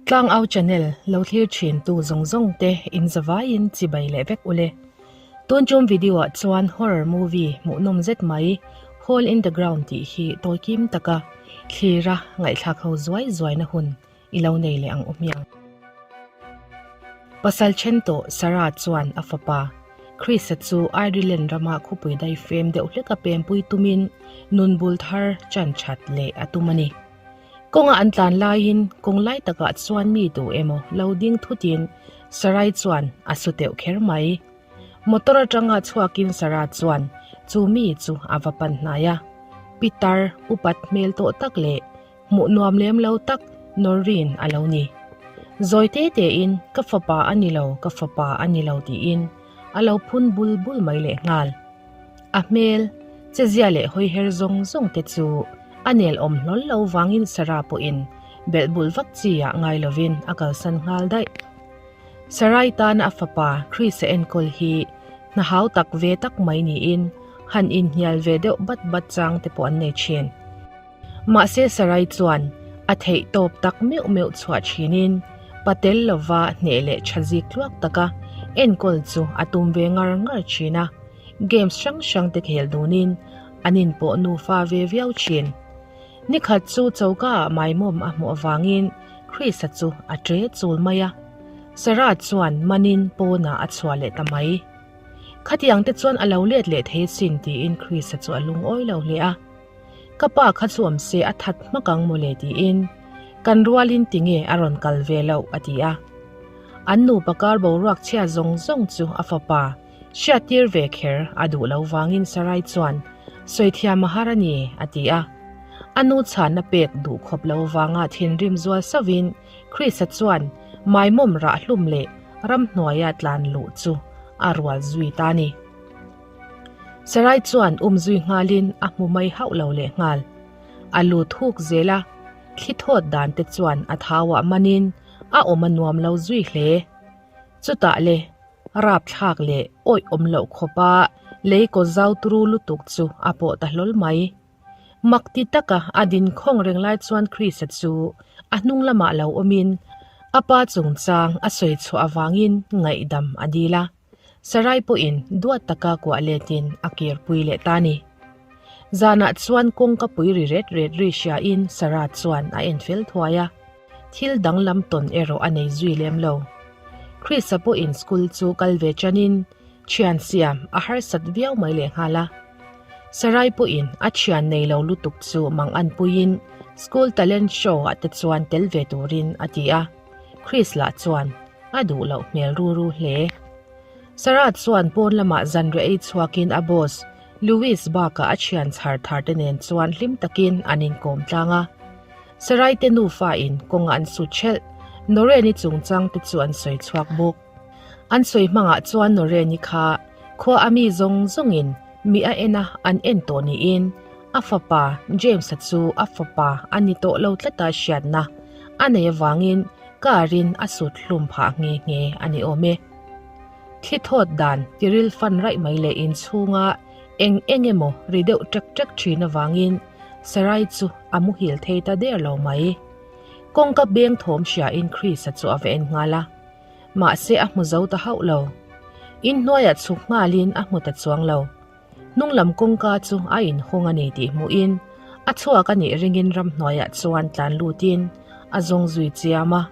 Tlangau channel lo thlir thin tu zawng zawng te in zavaiin chibai leh vek ule. Tun tum video ah chuan horror movie hmuhnawm zet mai Hole in the Ground tih hi tawi kim taka thlira ngaihthlak ho zuai zuaina hun i lo nei leh ang u hmiang. Pasal then tawh Sarah chuan a fapa Chris-a chu Ireland rama khawpui daifem deuh hleka pempui tumin nun bul thar chan that leh a tum a ni. Kawnga an tlan laiin kawng lai takah chuan mi duh emaw lo ding thutin Sarai chuan a su teuh kher mai. Motor atanga chhuakin Sarah chuan chu mi chu a va pan hnai a. Pitar upat hmel tawh tak leh hmuh nuam lem lo tak Noreen a lo ni. Zawi te tein ka fapa a ni lo, ka fapa a ni lo tiin a lo phun bul bul mai lehnghal. A hmel, chezia leh hawiher zawng zawng te chu a nel awm hlawl lo vangin Sarah pawhin belh bul vak chi ah ngai lovin a kalsan nghal daih. Sarai tana a fapa Chris-a enkawl hi hna hau tak ve tak mai niin han inhnial ve deuh bat bat chang te pawh an nei thin. Mahse Sarai chuan a theih tawp tak meuh meuh chhuah thinin patel lova hneh leh tha zik tluak taka enkawl chu a tum ve ngar ngar thin a, games hrang hrang te khel dunin an inpawh nufa ve viau thin. Nikhat chu choka ah maimawm a hmuh avangin Chris-a chu a tre chul mai a, Sarah chuan manin pawnah a chhuah leh ta mai. Khatiang te chuan a lo let leh thei asin tiin Chris-a chu a lungawi lo hle a. Ka pa kha chu awm se a that hmak ang mawle tiin kan rualin tinge a rawn kal ve loh a ti a. An nupa kar boruak chhia zawng zawng chu a fapa hriattir ve kher a duh lo vangin Sarai chuan sawithiam a har a ni a ti a. A nu chhanna pek duh khawp lo vanga thinrim zual sauhin Chris-a chuan maimawm rah hlum leh ramhnuaia tlan luh chu a rual zui ta a ni. Sarai chuan um zui nghalin a hmu mai hauh lo leh nghal. A lu thuk zel a, thli thawt dan te chuan a thauah manin a awm a nuam lo zui hle. Chutah le, rapthlak leh awih awm loh khawpa lei kaw zau turu lutuk chu a pawh ta hlawl mai. Mak ti taka a din khawng reng lai chuan Chris-a chu a hnung lamah lo awmin a pa chungchang a sawi chhuah avangin ngaihdam a dil a. Sarai pawhin duat taka kuah letin a kirpui leh ta a ni. Zanah chuan kawngka pui ri ret ret ri hriain Sarah chuan a en fel thuai a, thil danglam tawn erawh a nei zui lem lo. Chris-a pawhin school chu kal ve chanin thian siam a harsat viau mai lehnghal a. Sarai pawhin a thian nei lo lutuk chu mang anpuiin school talent show ah te chuan tel ve turin a ti a, Chris lah chuan a duh loh hmel ru ru hle. Sarah chuan pawn lamah zanriah ei chhuakin a boss Louis bakah a thian chhar thar te nen chuan hlim takin an inkawm tlang a. Sarai te nufa in kawngah an su thelh, Noreen-i chungchang te chu an sawi chhuak bawk. An sawi hmangah chuan Noreen-i kha khua a mi zawng zawngin mi a en a an en tawh niin a fapa James-a chu a fapa a ni tawh lo tlata hriatna a nei avangin car-in a sut hlum phah nghe nghe a ni awm e. Thli thawt dan tiril fan raih mai leh inchhunga eng eng emaw ri deuh ṭek ṭek ṭhin avangin Sarai chu a muhil thei ta der lo mai. Kawngka beng thawm hriain Chris-a chu a va en nghal a. Mahse a hmu zo ta hauh lo. Inhnuaiah chhuk nghalin a hmu ta chuang lo. Hnung lam kawngka chu a inhawng a ni tih hmuhin a chhuak a nih ringin ramhnuaiah chuan tlan lutin a zawng zui chiam a.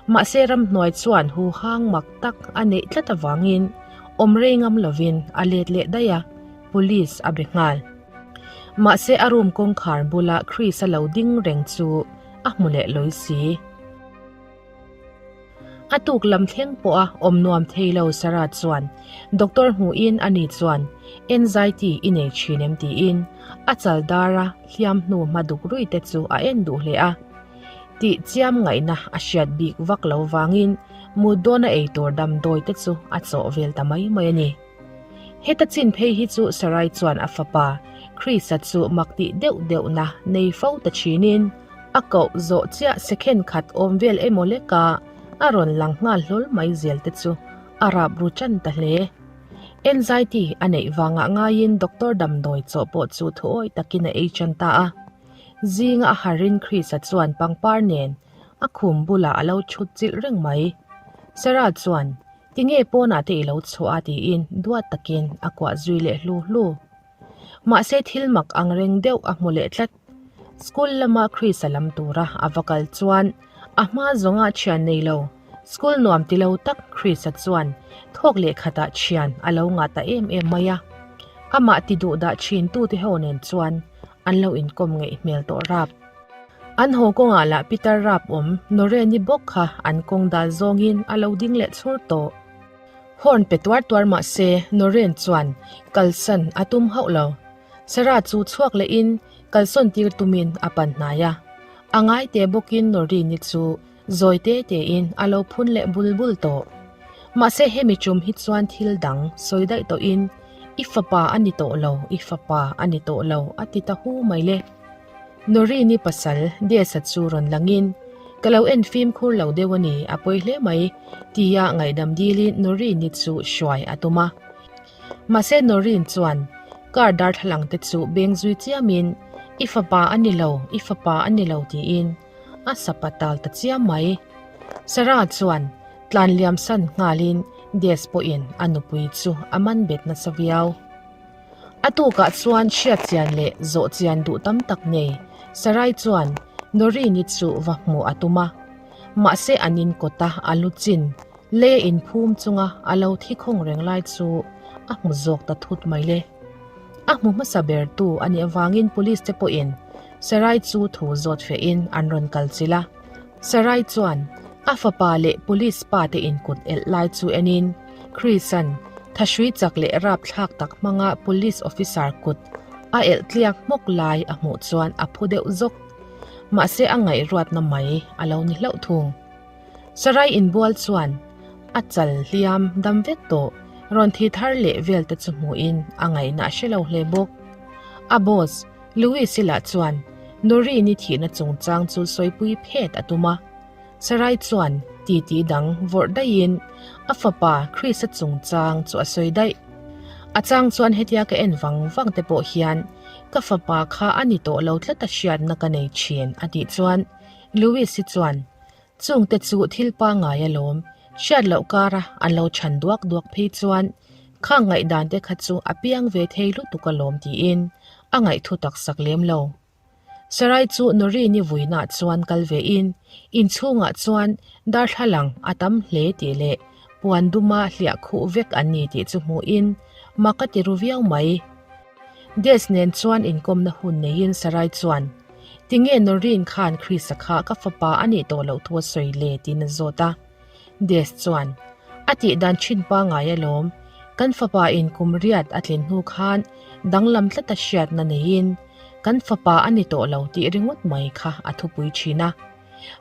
Mahse ramhnuai chuan hu hang mak tak a neih tlat avangin awm rei ngam lovin a let leh daih a, police a be nghal. Mahse a room kawngkhar bula Chris-a lo ding reng chu a hmu leh lawi si. A tuk lam thleng pawha awm nuam thei lo Sarah chuan doctor hmuhin ani chuan anxiety i nei thin em tiin a chal dara hliam hnu hma duk rui te chu a en duh hle a. Tih chiam ngaihna a hriat bik vak lo vangin mut dawna ei tur damdawi te chu a chawh vel ta mai mai a ni. Heta chin phei hi chu Sarai chuan a fapa Chris-a chu mak tih deuh deuhna nei fo ta thinin a koh zawh chiah second khat awm vel emaw leka a rawn lang nghal hlawl mai zel te chu a rap ru tan ta hle. Anxiety a neih vangah ngaiin doctor damdawi chawh pawh chu thuawi takin a ei tan ta a. Zinga a harin Chris-a chuan pangpar nen. a khum bulah a lo thut chilh reng mai. Sarah chuan, Tinge pawnah te i lo chhuah a tiin duat takin a kuah zui leh hlu hlu. Mahse thil mak ang reng deuh a hmu leh tlat. School lama Chris-a lam tura a va kal chuan a hma zawnga thian nei lo, school nuam ti lo tak Chris-a chuan thawk leh khatah thian a lo ngah ta em em mai a. Amah ti duh dah thin tute ho nen chuan an lo inkawm ngeih hmel tawh rap. An haw kawngah lah Peter rap awm Noreen-i bawk kha an kawng dal zawngin a lo ding leh chhur tawh. Horn pe tuar tuar mah se Noreen chuan kalsan a tum hauh lo. Sarah chu chhuak lehin kalsawn tir tumin a pan hnai a. A ngai te bawkin Noreen-i chu zawi te tein a lo phun leh bul bul tawh. Mahse hemi tum hi chuan thil dang sawi daih tawhin I fapa a ni tawh lo, i fapa a ni tawh lo a ti ta hu mai le. Noreen-i pasal Desa chu rawn langin, Ka lo en fimkhur lo deuh a ni, a pawi hle mai, tia ngaihdam dilin Noreen-i chu hruai a tum a. Mahse Noreen chuan car darthlalang te chu beng zui chiamin, I fapa a ni lo, i fapa a ni lo tiin a sapa tal ta chiam mai. Sarah chuan tlan liam san nghalin Des pawhin a nupui chu a man bet nasa viau. A tukah chuan hriat chian leh zawh chian duh tam tak nei Sarai chuan Noreen-i chu va hmuh a tum a. Mahse an in kawta a lu chin lei a inphum chunga a lo thi khawng reng lai chu a hmu zawk ta thut mai le. A hmu hmasa ber tu a nih avangin police te pawhin Sarai chu thu zawt fehin an rawn kal chilh a. Sarai chuan a fapa leh police pa te inkut elh lai chu enin Chris-a'n thahrui chak leh rapthlak tak hmanga police officer kut a elh tliak hmawk lai a hmuh chuan a phu deuh zawk. Mahse a ngaihruatna mai a lo ni hlauh thung. Sarai inbual chuan a chal hliam dam vek tawh rawn thi thar leh vel te chu hmuhin a ngaihna a hre lo hle bawk. A boss Louis-i lah chuan Noreen-i thihna chungchang chu sawipui phet a tum a. Sarai chuan titi dang vawrh daihin a fapa Chris-a chungchang chu a sawi daih. A chang chuan hetia ka en vang vang te pawh hian ka fapa kha a ni tawh lo tlat a hriatna ka nei thin a tih chuan Louis-i chuan Chungte chu thil pangngai alawm, hriat loh kara an lo chhan duak duak phei chuan khang ngaihdan te kha chu a piang ve thei lutuk alawm tiin a ngaihthu tak sak lem lo. Sarai chu Noreen-i vuinah chuan kal vein inchhungah chuan darthlalang a tam hle tih leh puan duma hliah khuh vek an ni tih chu hmuhin mak a ti ru viau mai. Des nen chuan inkawmna hun neiin Sarai chuan, Tinge Noreen khan Chris-a kha ka fapa a nih tawh loh thu a sawi le? tiin a zawt a. Des chuan, A tih dan thin pangngai alawm. Kan fapa in kum riat a tlin hnu khan danglam tlata hriatna neiin kan fapa a ni tawh lo tih ringawt mai kha a thupui thin a.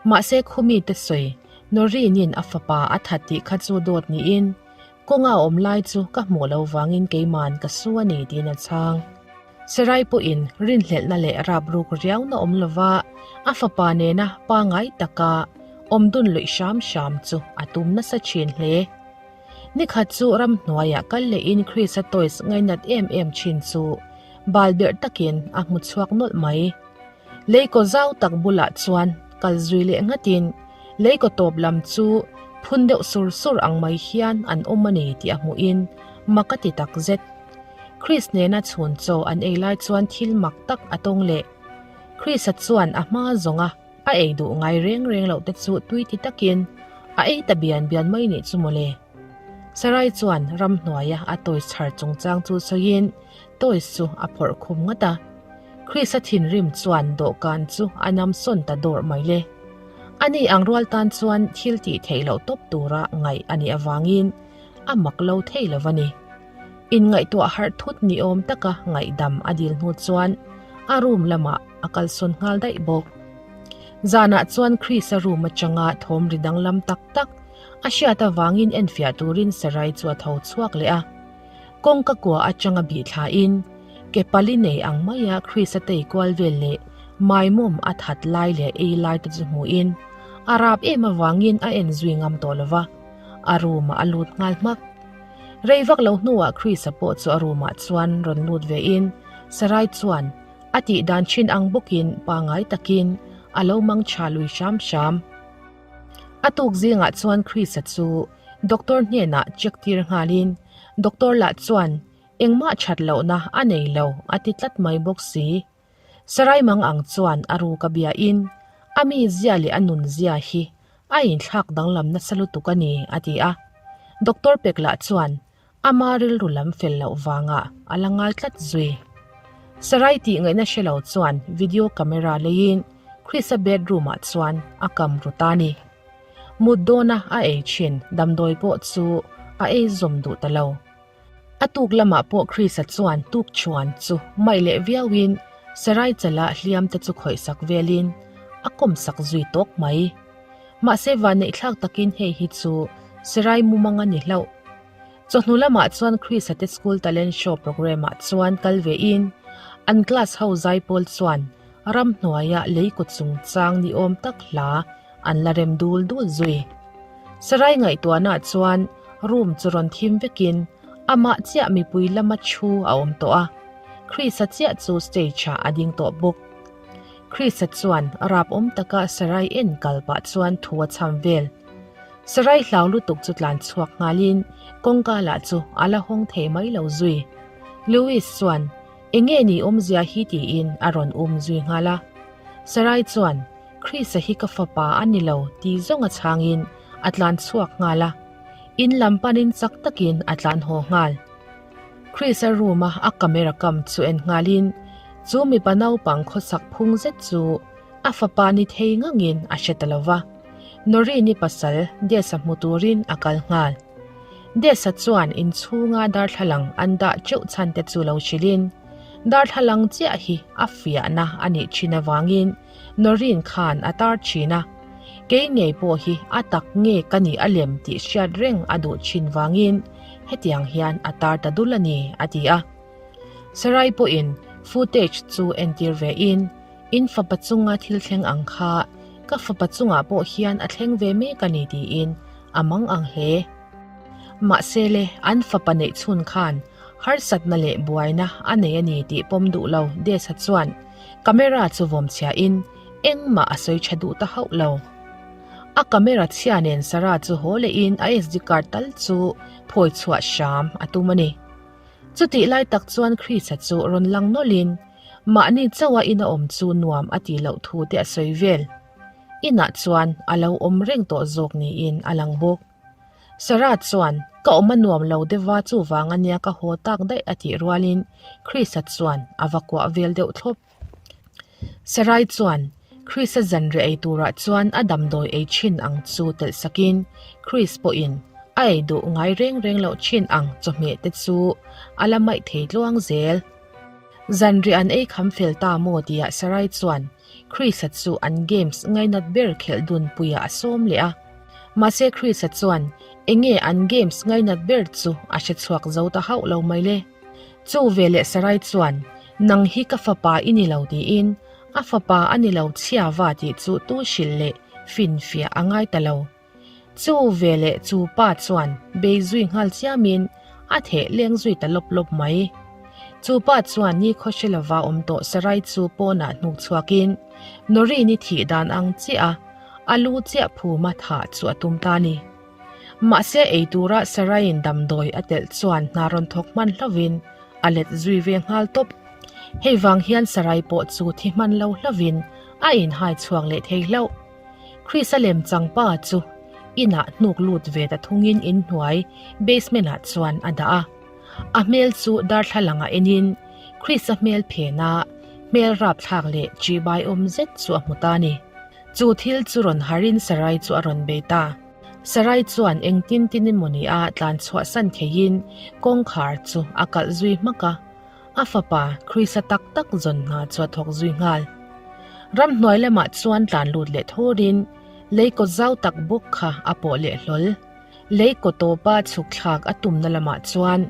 Mahse khumi te sawi Noreen-in a fapa a that tih kha chu dawt niin Kawnga awm lai chu ka hmuh lo vangin keiman ka su a ni tiin a chhang. Sarai pawhin rinhlelhna leh rap ruk riauna awm lova a fapa nena pangngai taka awm dun luih hram hram chu a tum nasa thin hle. Nikhat chu ramhnuaiah kal lehin Chris-a toys ngainat em em thin chu bal berh takin a hmu chhuak nawlh mai. Leikaw zau tak bulah chuan kal zui leh ngatin leikaw tawp lam chu phun deuh sur sur ang mai hian an awm a ni tih a hmuhin mak a ti tak zet. Chris nena chhun chaw an ei lai chuan thil mak tak a tawng leh. Chris-a chuan a hma zawnga a ei duh ngai reng reng loh te chu tui ti takin a ei ta bian bian mai nih chu mawle. Sarai chuan ramhnuaia a toys chhar chungchang chu sawiin toys chu a phawrh khum ngat a. Chris-a thinrim chuan dawhkan chu a nam sawn ta dawrh mai le. Ani ang rual tan chuan thil tih theih loh tawp tura ngaih a nih avangin a mak lo thei lo a ni. Inngaihtuah harh thut ni awm taka ngaihdam a dil hnu chuan a room lamah a kalsawn nghal daih bawk. Zanah chuan Chris-a room atanga thawm ri danglam tak tak a hriat avangin enfiah turin Sarai chu a tho chhuak leh a. Kawngka kua atanga bih thlain ke pali nei ang maia Chris-a tei kual vel leh maimawm a that lai leh ei lai te chu hmuhin a rap em avangin a en zui ngam tawh lova, a room-ah a lut nghal hmak. Rei vak lo hnuah Chris-a pawh chu a room-ah chuan rawn lut vein Sarai chuan a tih dan thin ang bawkin pangngai takin a lo mang tha lui hram hram. A tuk zingah chuan Chris-a chu doctor hnenah check tir nghalin doctor lah chuan engmah that lohna a nei lo a ti tlat mai bawk si. Sarai mang ang chuan a ruk a biain a mizia leh a nunzia hi a inthlak danglam nasa lutuk a ni a ti a. Doctor pek lah chuan ama rilru lam fel loh vangah a la ngai tlat zui. Sarai tih ngaihna hre lo chuan video camera leiin Chris-a bedroom ah chuan a kam ru ta a ni. Mut dawna a ei thin damdawi pawh chu a ei zawm duh ta lo. A tuk lamah pawh Chris-a chuan tuk chhuan chu maih leh viauin Sarai chala hliam te chu khawih sak velin a kawm sak zui tawk mai. Mahse vanneihthlak takin hei hi chu Sarai mumang a ni hlauh. Chawhnu lamah chuan Chris-a te school talent show programme ah chuan kal vein an class ho zaipawl chuan ramhnuaia lei kaw chungchang ni awm tak hla an la rem dul dul zui. Sarai ngaihtuahna chuan room chu rawn thim vekin amah chiah mipui lama thu a awm tawh a, Chris-a chiah chu stage-ah a ding tawh bawk. Chris-a chuan rap awm taka Sarai en kal pah chuan thu a chham vel. Sarai hlau lutuk chu tlan chhuak nghalin kawngka lah chu a la hawng thei mai lo zui. Louis chuan enge ni awmzia hi tiin a rawn um zui nghal a. Sarai chuan Chris-a hi ka fapa a ni lo tih zawng a chhangin a tlan chhuak nghal a, in lam panin chak takin a tlan haw nghal. Chris-a room-a a camera kam chu en nghalin chu mipa naupang khawsak phung zet chu a fapa ni thei ngangin a hre ta lo va, Noreen-i pasal Des-a hmu turin a kal nghal. Des-a chuan inchhunga darthlalang an dah teuh chhan te chu lo hrilhin darthlalang chiah hi a fiahna a nih thin avangin Noreen khan a tar thin a, kei ngei pawh hi a tak nge ka nih a lem tih hriat reng a duh thin vangin hetiang hian a tar ta dul a ni, a ti a. Sarai pawhin footage chu entir ve in, In fapa chunga thil thleng ang kha ka fapa chungah pawh hian a thleng ve mek a ni tiin a mang ang hle. Mahse le, an fapa neih chhun khan harsatna leh buaina a nei a ni tih pawm duh lo Desa chuan camera chu vawm chhiahin engmah a sawi tha duh ta hauh lo. A camera chhia nen Sarah chu haw lehin a SD card tal chu phawi chhuah hram a tum a ni. Chutih lai tak chuan Chris-a chu rawn lang nawlhin mahni chauha ina awm chu nuam a tih loh thu te a sawi vel. Inah chuan a lo awm reng tawh zawk niin a lang bawk. Sarah chuan, Ka awm a nuam lo deuh a, chuvang a nia ka haw tak daih a tih rualin Chris-a chuan a va kuah vel deuh thlawp. Sarai chuan Chris-a zanriah ei turah chuan a damdawi ei thin ang chu telh sakin Chris pawhin a ei duh ngai reng reng loh thin ang chawhmeh te chu a la maih thei tluang zel. Zanriah an ei kham fel ta maw tihah Sarai chuan Chris-a chu an games ngainat ber khelh dunpuiah a sawm leh a. Mahse Chris-a chuan enge an games ngainat ber chu a hre chhuak zo ta hauh lo mai le. Chu veleh Sarai chuan nang hi ka fapa i ni lo tiin a fapa a ni lo chhiava tih chu tu hrilh leh finfiah a ngai ta lo. Chu veleh chu pa chuan bei zui nghal chiamin a theh leng zui ta lawp lawp mai. Chu pa chuan ni khaw hre lova awm tawh Sarai chu pawnah hnuk chhuakin Noreen-i thih dan ang chiah a, a lu chiah phuma thah chu a tum ta a ni. Mahse ei tura Sarai-in damdawi a telh chuan hna rawn thawk hman hlauhin a let zui ve nghal tawp. Hei vang hian Sarai pawh chu thi hman lo hlauhin a inhai chhuak leh thei hlauh. Chris-a lem changpa chu inah hnuk lut ve ta thungin inhnuai basement ah chuan a dah a. A hmel chu darthlalang ah enin Chris-a hmel phena hmel rapthlak leh chibai awm zet chu a hmu ta a ni. Chu thil chu rawn harin Sarai chu a rawn bei ta. Sarai chuan engtin tin emaw ni a tlan chhuahsan theiin kawngkhar chu a kalh zui hmak a. A fapa Chris-a tak tak zawn hna chu a thawk zui nghal. Ramhnuai lamah chuan tlan lut leh thawrin lei kaw zau tak bawk kha a pawh leh hlawl. Lei kaw tawpa chhuk thlak a tumna lamah chuan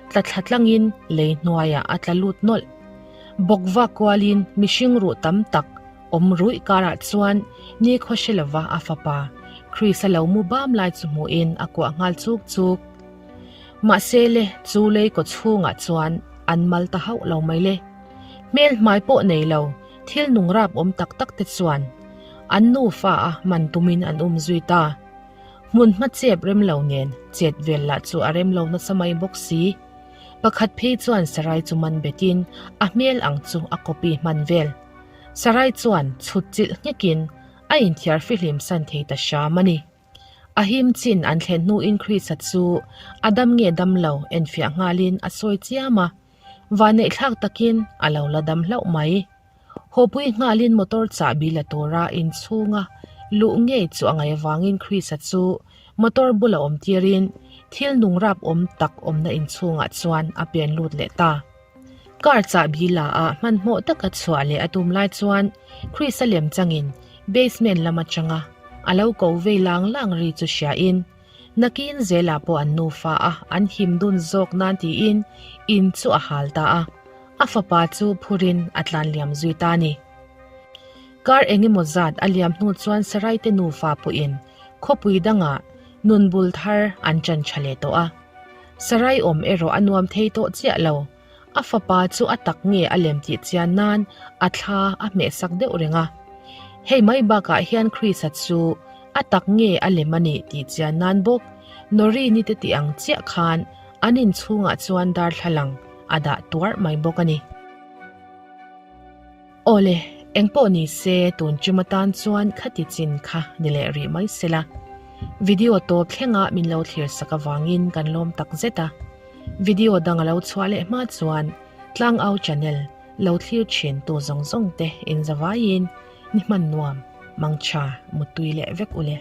tla thla tlangin lei hnuaiah a tla lut nawlh. Bawkva kualin mihring ruh tam tak awm ruih karah chuan nikhaw hre lova a fapa Chris-a lo mu bam lai chu hmuhin a kuah nghal chuk chuk. Mahse le, chu lei kaw chhungah chuan an mal ta hauh lo mai le. Hmel hmai pawh nei lo, thil nung rap awm tak tak te chuan an nufa a man tumin an um zui ta. Hmun hma chep rem lo nen chet vel lah chu a rem lo nasa mai bawk si. Pakhat phei chuan Sarai chu man betin a hmel ang chu a copy hman vel. Sarai chuan chhut chilh nghekin a inthiar fihlim san thei ta hram a ni. A him chin an thlen hnuin Krista chu a dam nge dam lo enfiah nghalin a sawi chiam a, vanneihthlak takin a lo la dam hlauh mai. Hawpui nghalin motor chahbi la tura inchhunga luh ngei chu a ngaih avangin Krista chu motor bula awm tirin thil nung rap awm tak awmna inchhungah chuan a pen lut leh ta. Car chahbi la ah hmanhmawh taka chhuah leh a tum lai chuan Krista lem changin basement lam atanga a lo ko vei lang lang ri chu hriain nakin zelah pawh an nufa a an him dun zawk nan tiin in chu a hal ta a, a fapa chu phurin a tlan liam zui ta a ni. Kar engemaw zat a liam hnu chuan Sarai te nufa pawhin khawpui dangah nun bul thar an chan tha leh tawh a. Sarai awm erawh a nuam thei tawh chiah lo. A fapa chu a tak nge a lem tih chian nan a thla a hmehsak deuh reng a. Hei mai bakah hian Krista chu a tak nge a lem a nih tih chian nan bawk Noreen-i te tih ang chiah khan an inchhungah chuan darthlalang a dah tuarh mai bawk a ni. Awle, engpawh ni se tun ṭum atan chuan khati chin kha ni leh rih mai sela. Video tawp thlenga min lo thlir sak avangin kan lawm tak zet a. Video dang a lo chhuah leh hma chuan Tlangau channel lo thlir thin tu zawng zawng te in zavaiin ni hman nuam, mangtha, muttui leh vek ule.